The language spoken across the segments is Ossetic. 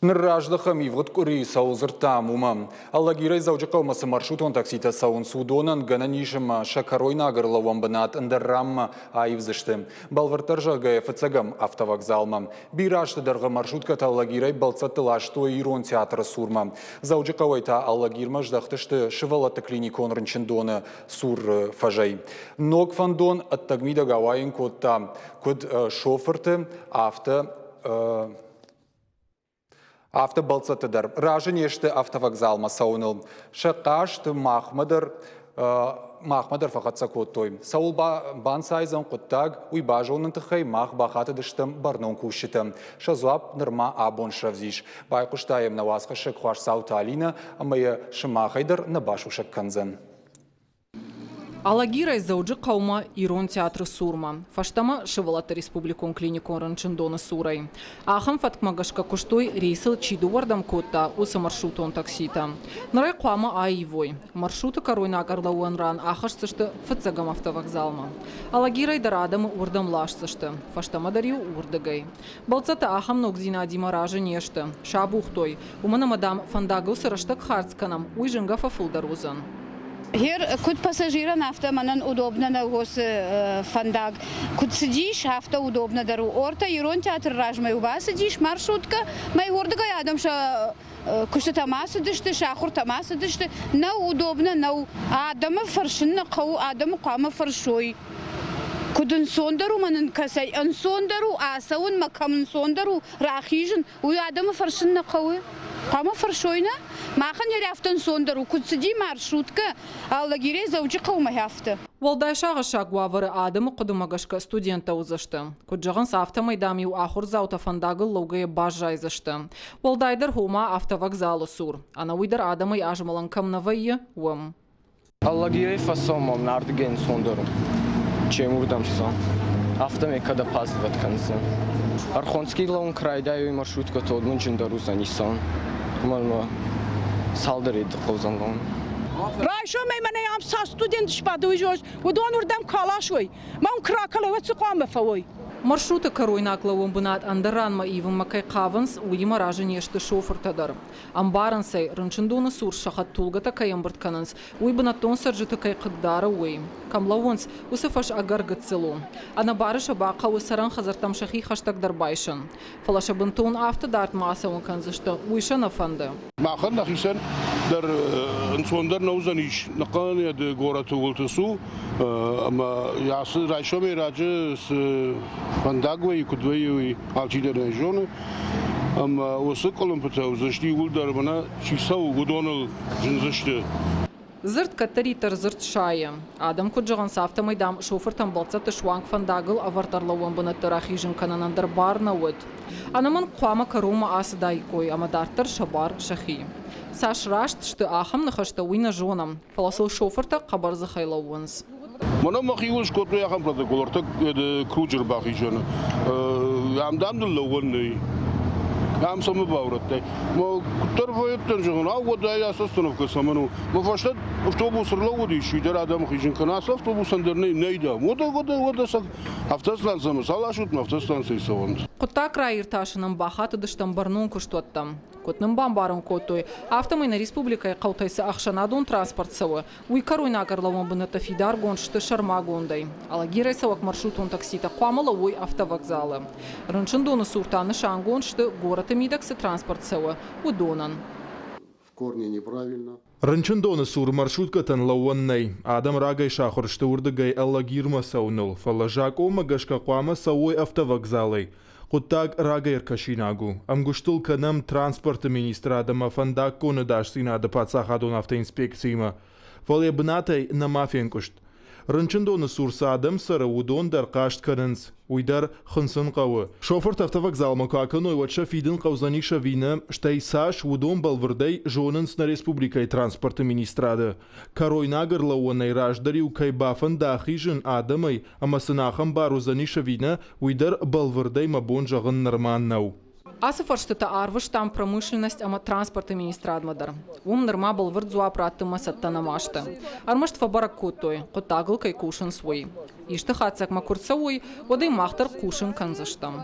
Ныр раздӕхӕм ивгъуыд къуырийы цӕуыл дзырдтам, уымӕ. Алагирӕй Дзӕуджыхъӕумӕ цы маршрутон такситӕ цӕуынц, уыдонӕн гӕнӕн ис ӕмӕ сӕ кӕройнаг ӕрлӕууӕн бынат ӕндӕр ранмӕ аивдзысты. Бӕлвырддӕр зӕгъгӕйӕ, фыццӕгӕм автовокзалмӕ. Бирӕ азты дӕргъы маршруткӕтӕ Алагирӕй бӕлццӕтты ластой Ирон театры цурмӕ. Дзӕуджыхъӕуӕй та Алагирмӕ здӕхтысты сывӕллӕтты клиникон рынчындоны цур фӕзӕй. Ног фӕндон ӕддӕгмидӕг ауайын кодта куыд шофырты, афтӕ Афтӕ бӕлццӕттӕ дӕр разы не сты автовокзалмӕ цӕуыныл. Сӕ хъазт махмӕ дӕр махмӕ дӕр фӕхӕццӕ кодтой. Цӕуыл банцайдзӕн хъуыддаг, уый базоныны тыххӕй мах бахатыдыстӕм бӕрнон кусджытӕм. Сӕ дзуапп нырма абон срӕвдз ис. Байхъуыста йӕм нӕ уацхӕссӕг Хуасдзауты Алинӕ ӕмӕ йӕ сымахӕй дӕр нӕ басусӕг кӕндзӕн. Алагирӕй Дзӕуджыхъӕумӕ Ирон театры цурмӕ, фӕстӕмӕ Сывӕллӕтты республикон клиникон рынчындоны цурӕй. Ахӕм фӕткмӕ гӕсгӕ куыстой, рейсыл чи дыууӕрдӕм кодта, уыцы маршрутон такситӕ. Ныр ӕй хъуамӕ аивой. Маршруты кӕройнаг ӕрлӕууӕн ран ахӕсдзысты фыццӕгӕм автовокзалмӕ. Алагирӕй дӕр адӕмы уырдӕм ласдзысты, фӕстӕмӕ дӕр-иу уырдыгӕй. Бӕлццӕттӕ ахӕм ногдзинадимӕ разы не сты, сабухтой, уымӕн ӕмӕ, дам, фӕндагыл цы рӕстӕг хардз кӕнӕм, уый зынгӕ фӕфылдӕр уыдзӕн. Гъер куыд пассажирӕн, афтӕ мӕнӕн удобно нӕ уыцы фӕндаг куыд цыдис, афтӕ удобно дӕр у. Ортӕ Ирон театры размӕ бацыдис маршруткӕ, мӕ уырдыгӕй адӕм сӕ куыстытӕм ацыдысты, сӕ ахуыртӕм ацыдысты. Нӕу удобно, нӕу. Адӕмы фӕрсын нӕ хъӕуы, адӕмы хъуамӕ фӕрсой. Куыд ӕнцондӕр у мӕнӕн кӕцӕй ӕнцондӕр у ацӕуынмӕ, кӕм ӕнцондӕр у рахизын, уый адӕмы фӕрсын нӕ хъӕуы. Хъуамӕ фӕрсой нӕ? Махӕн йӕ афтӕ ӕнцондӕр у, куыд цыди маршруткӕ Алагирӕй Дзӕуджыхъӕумӕ афтӕ. Уӕлдай сагъӕссаг уавӕры адӕмы хъуыдымӕ гӕсгӕ студенттӕ уыдзысты. Куыд зӕгъынц, афтӕмӕй, дам-иу ахуырдзаутӕ фӕндагыл лӕугӕйӕ баззайдзысты. Уӕлдайдӕр ома автовокзалы цур. Ӕнӕуый дӕр адӕмӕй азмӕлӕн кӕм нӕ вӕййы, уым. Алагирӕй фӕцӕуӕм ардыгӕй ӕнцондӕр у, чем уырдӕм цӕуӕм. Афтӕмӕй кӕд опаздывать кӕндзӕн. Ӕрхонский лӕууын куы райдайой маршруткӕтӕ, уӕд мын зындӕр уыдзӕни цӕуын. Уымӕн ӕмӕ цалдӕр йедды хъӕудзӕн лӕууын. Райсомӕй мӕнӕ ам цас студент сбады, уый зоныс, уыдон уырдӕм куы аласой, мӕн куы ракӕлой, уӕд цы хъуамӕ фӕуой? Маршруты кӕройнаг лӕууӕн бынат ӕндӕр ранмӕ ивынмӕ кӕй хъавынц, уыимӕ разы не сты шофыртӕ дӕр. Ӕмбарынц ӕй, рынчындоны цур сӕ хӕдтулгӕтӕ кӕй ӕмбырд кӕнынц, уый бынӕттон цӕрджыты кӕй хъыгдары, уый. Кӕм лӕууынц, уыцы фӕз ӕгӕр гыццыл у. Ӕнӕбары сӕ бахъӕуы цӕрӕн хӕдзӕрттӕм сӕхи хӕстӕгдӕр байсын. Фӕлӕ сӕ бынтон афтӕ дард ма ацӕуын кӕндзысты, уый сӕ нӕ фӕнды. Махӕн нӕхицӕн дӕр ӕнцондӕр нӕ уыдзӕнис ныхъхъӕлӕнӕды горӕты уылты цу ӕмӕ ацы райсомӕй раджы цы фӕндаг вӕййы, куыд вӕййы, уый алчидӕр нӕ зоны. Ӕмӕ уыцы къуылымпытӕ уыдзысты иууылдӕр мӕнӕ чи цӕуы, уыдоныл зындзысты. Дзырд кӕддӕриддӕр дзырд сайы. Адӕм куыд зӕгъынц, афтӕмӕй, дам, шофыртӕн бӕлццӕтты суанг фӕндагыл ӕвӕрд ӕрлӕууӕн бынӕтты рахизын кӕнынӕн дӕр бар нӕ уыд. Ӕнӕмӕнг хъуамӕ кӕронмӕ ацыдаиккой ӕмӕ дарддӕр сӕ бар сӕхи. Цас раст сты ахӕм ныхӕстӕ, уый нӕ зонӕм, фӕлӕ сыл шофыртӕ хъӕбӕрдзыхӕй лӕууынц. Мӕнӕ мӕхиуыл скодтой ахӕм протокол, ӕртӕ круджы ӕрбахизӕны. Ам, дам, ныл лӕууӕн нӕй. Ам цӕмӕ баурӕдтай? Мӕ куыддӕр фӕййадтӕн, зӕгъын, ау, уӕд ай ацы остановкӕ цӕмӕн у? Мӕ фӕстӕ автобус ӕрлӕууыдис, уый дӕр адӕмы хизын кӕны. Ацы автобусӕн дӕр нӕй, нӕй, дам. Уӕдӕ, уӕдӕ, уӕдӕ сӕ автостанцӕмӕ цал асут, автостанцӕйы цӕуӕнт. Хъуыддаг раиртасынӕн бахатыдыстӕм бӕрнон куыстуӕттӕм. Куыд нын бамбарын кодтой, афтӕмӕй нӕ республикӕйы хъӕутӕй цы ӕхсӕнадон транспорт цӕуы, Уый кӕройнаг ӕрлӕууӕн бынӕттӕ фидаргонд сты сӕрмагондӕй. Алагирӕй цӕуӕг маршрутон такситӕ хъуамӕ лӕууой автовокзалы. Рынчындоны цур та нысангонд сты, горӕты мидӕг цы транспорт цӕуы, уыдонӕн. В корне неправильно. Рынчындоны цур маршруткӕтӕн лӕууӕн нӕй. Адӕм рагӕй сахуыр сты уырдыгӕй Алагирмӕ цӕуыныл, фӕлӕ закъонмӕ гӕсгӕ хъуамӕ цӕуой автовокзалӕй. Хъуыддаг рагӕй ӕркӕсинаг у. Ӕмгуыстыл кӕнӕм транспорты министрад ӕмӕ фӕндаггон ӕдасдзинады паддзахадон автоинспекциимӕ. Фӕлӕ йӕ бынатӕй нӕма фенкъуыст. Рынчындоны цур цы адӕм цӕры, уыдон дӕр хъаст кӕнынц. Уый дӕр хынцын хъӕуы. Шофыртӕ автовокзалмӕ куы акӕной, уӕд сӕ фидын хъӕудзӕнис ӕви нӕ, стӕй цас, уыдон бӕлвырдӕй зонынц нӕ республикӕйы транспорты министрады. Кӕройнаг ӕрлӕууӕнӕй раздӕр-иу кӕй бафӕнда ахизын адӕмӕй ӕмӕ сын ахӕм бар уыдзӕнис ӕви нӕ, уый дӕр бӕлвырдӕй мӕ бон зӕгъын нырма нӕу. Ацы фӕрстытӕ арвыстам промышленность ӕмӕ транспорты министрадмӕ дӕр. Уым нырма бӕлвырд дзуапп раттынмӕ цӕттӕ нӕма сты. Ӕрмӕст фӕбӕрӕг кодтой, хъуыддагыл кӕй кусынц, уый. Исты хатдзӕгмӕ куы рцӕуой, уӕд ӕй мах дӕр хъусын кӕндзыстӕм.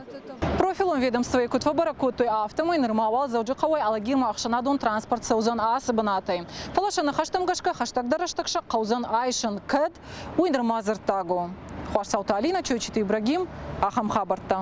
Профилон ведомствойы куыд фӕбӕрӕг кодтой, афтӕмӕй нырма уал Дзӕуджыхъӕуӕй Алагирмӕ ӕхсӕнадон транспорт цӕудзӕн ацы бынатӕй. Фӕлӕ сӕ ныхӕстӕм гӕсгӕ хӕстӕгдӕр рӕстӕг сӕ хъӕудзӕн айсын, кӕд уый нырма дзырддаг у. Хуасцауты Алинӕ, Чойчиты Ибрагим, ахӕм хабӕрттӕ.